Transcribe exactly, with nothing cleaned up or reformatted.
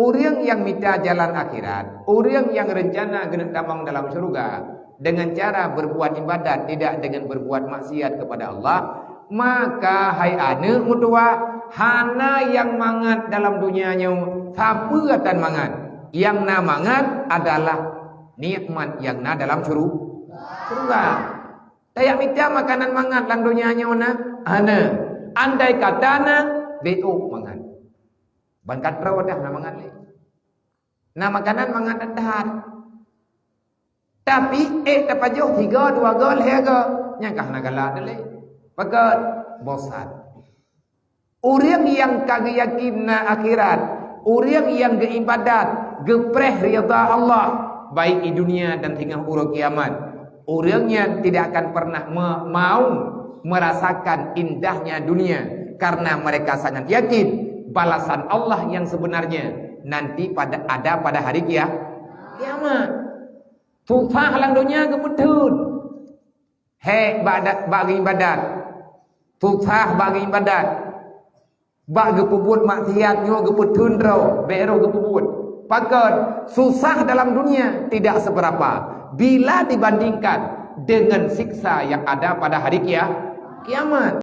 Ureuëng nyang mita jalan akhirat, ureuëng nyang reuncana geuneuk tamong dalam syeuruga dengan cara berbuat ibadat, tidak dengan berbuat maksiat kepada Allah, maka hai aneuëk meutuwah, hana nyang mangat dalam dunia nyoe, sapeue tan mangat. Nyang na mangat adalah nikmat nyang na dalam syuru-, syeuruga. Tajak mita makanan mangat lam dunia nyoe na? Hana. Andai kata na, bék mangat. Ban ka troe dah na mangat lé. Na makanan mangat that-that. Tapi, ék tapajoh tiga, dua go, lhée go. Nyang ka hana galak lé. Pakon? Bosan. Ureuëng nyang ka geuyakin na akhirat, ureuëng nyang geuibadat, geupreh ridha Allah, baik di dunia dan singoh uroe kiamat, ureuëng nyan tidak akan pernah me-, mau merasakan indahnya dunia, karena mereka sangat yakin balasan Allah yang sebenarnya nanti pada, ada pada hari kia-, kiamat. Susah lam dunia geupeutheun. Hék bak da-, bak geuibadat. Susah bak geuibadat. Bak geupeubuet maksiat nyoe geupeutheun droe, bék roh geupeubuet. Pakon? Susah dalam dunia tidak seberapa bila dibandingkan dengan siksa yang ada pada hari kia-, kiamat.